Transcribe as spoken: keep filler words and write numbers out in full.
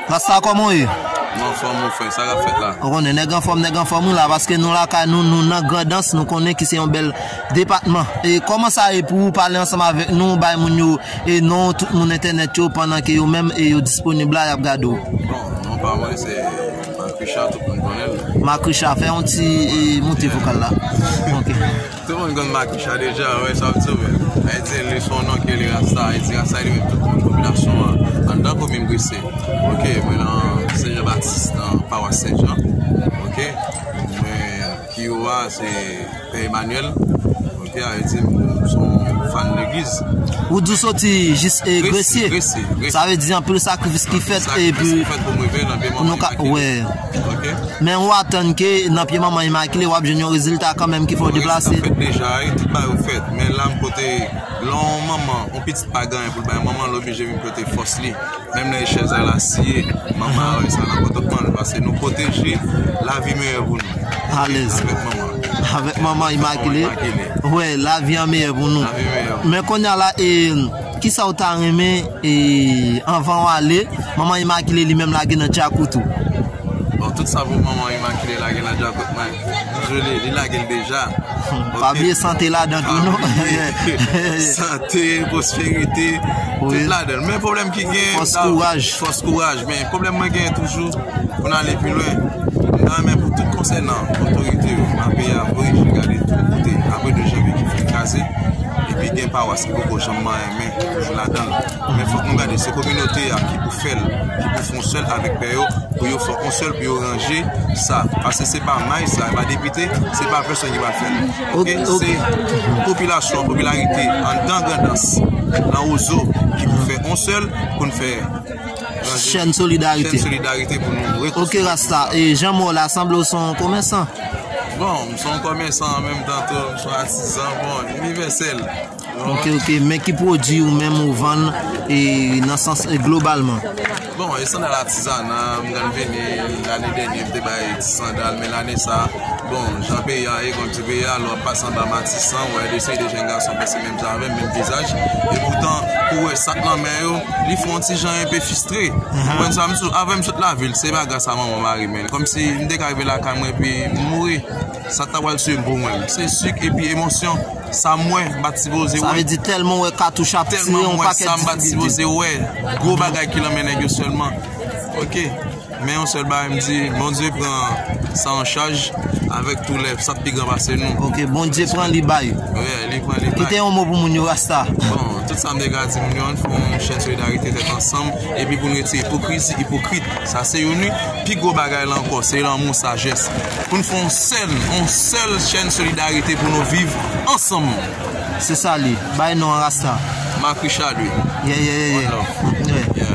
Rasta, kòman w ye? Mwen anfòm, mon frè, sa k ap fèt la? Ou konnen, nèg anfòm, nèg anfòm, wi, la, paske nou lakay nou, nou nan Grandans, nou konnen ki se yon bèl depatman. E kòman sa ye pou ou pale ansanm avèk nou, bay moun yo e non tout moun entènèt yo, pandan ke yo menm e yo disponib la, y ap gade w? Bon, non pa mwen, se Makricha, tout moun konnen l. Makricha, fè yon ti e, moute vokal la. Ok. Tout moun konn Makricha deja, wè, sa m di w, men. Ayiti, li se yon non ke li Rasta, Ayiti, Rasta, li menm tout moun popilasyon an, anndan komin Gresye. Ok, mwen nan Sen Jan Batis, nan pawas Sen Jan. Ok, mwen, pi wo a, se Pè Emmanuel. Ok, a vle di, m se yon fan legliz. Ou di w soti jis e Gresye. Gresye, Gresye. Sa vle di anpil sakrifis ki fèt epi pou nou ka, wè. Ok. Men ou atann ke nan pye manman imakile, w ap jwenn yon rezilta kanmenm ki fè w deplase. Sa fèt deja, wi, tout bagay yo fèt. Men la, m pote, lè yon manman, yon pitit pa gen anyen pou l bay manman, l oblije vin pote fòs li. Menm lè chèz la siye, manman a wè sa nan kontantman l, paske nou pwoteje lavi meyè pou nou. Alèz. Avèk manman. Avèk manman imakile. Manman imakile. Wè, lavi an meyè pou nou. Lavi meyè. Men kounye a la, e, kisa w ta renmen, e, anvan w ale, manman imakile li menm lage nan djakout ou? Bon, tout sa pou manman imakile lage nan djakout mwen. Joli, li lage l deja. Pa bliye sante ladan tou, non? Sante, pwosperite, tout ladan l. Men pwoblèm ki gen, fòs, kouraj. Fòs, kouraj. Men pwoblèm mwen gen toujou, pou n ale pi lwen, m ta renmen pou tout konsènan otorite yo nan peyi a, pou yo gade tout kote, apre de janvye ki fin kraze, epi gen pawas ki poko janm renmen toujou ladan l. Men fòk nou gade, se kominote a ki pou fè l, ki pou fè yon sèl avèk pè yo, pou yo fè yon sèl, pou yo ranje sa. Paske se pa may sa, se pa depite, se pa pèsonn ki pral fè l. Ok, ok. Se popilasyon, popilarite, anndan Grandans, nan Wozo, ki pou fè yon sèl, pou n fè ranje. Chèn solidarite. Chèn solidarite pou nou rekonstwi. Ok, Rasta, e jan m wè w la, sanble w se yon komèsan. Bon, m se yon komèsan an menm tan tou, m se yon atizan, bon, inivèsèl. Ok, ok. Men ki pwodui ou menm ou vann e nan sans e globalman? Bon, e sandal atizana, m konn vini lane dènye, m te bay ti sandal, men lane sa, bon, jan peyi a ye, konn ti peyi a, lè w ap pase anba Matisan, w wè de seri de jèn gason pase menm jan avè m, menm vizaj. E poutan, pou w wè sa k nan men yo, li fè yon ti jan enpe fistre. Ou konprann sa m di w? Avè m sot lavil, se pa gras a manman mari m. Kòmsi m te ka rive lakay mwen epi m mouri. Sa ta pral tiye m pou mwen. Se sik epi emosyon. Sa m wè, m pa t sipoze wè. Sa vle di tèlman w wè katouch ap tire yon pakèt difikilte. Tèlman m wè sa, m pa t sipoze wè. Gwo bagay ki nan men nèg yo sèlman. Ok. Men yon sèl bagay m di, Bondye pran sa an chaj avèk tou lè, sa pi gran pase nou. Ok, Bondye pran li bay. Wi, li pran li bay. Kite yon mo pou moun yo, Rasta. Bon, tout sa m te ka di moun yo, ann fè yon chèn solidarite tèt ansanm, epi pou n retire ipokrizi, ipokrit. Sa se youn, wi. Pi gwo bagay la ankò, se lanmou, sajès. Pou n fè yon sèl, yon sèl chèn solidarite pou nou viv ansanm. Se sa li. Bay non an Rasta. Marc Richard, wi. Yeah, yeah, yeah, yeah. One love. Yeah. Yeah.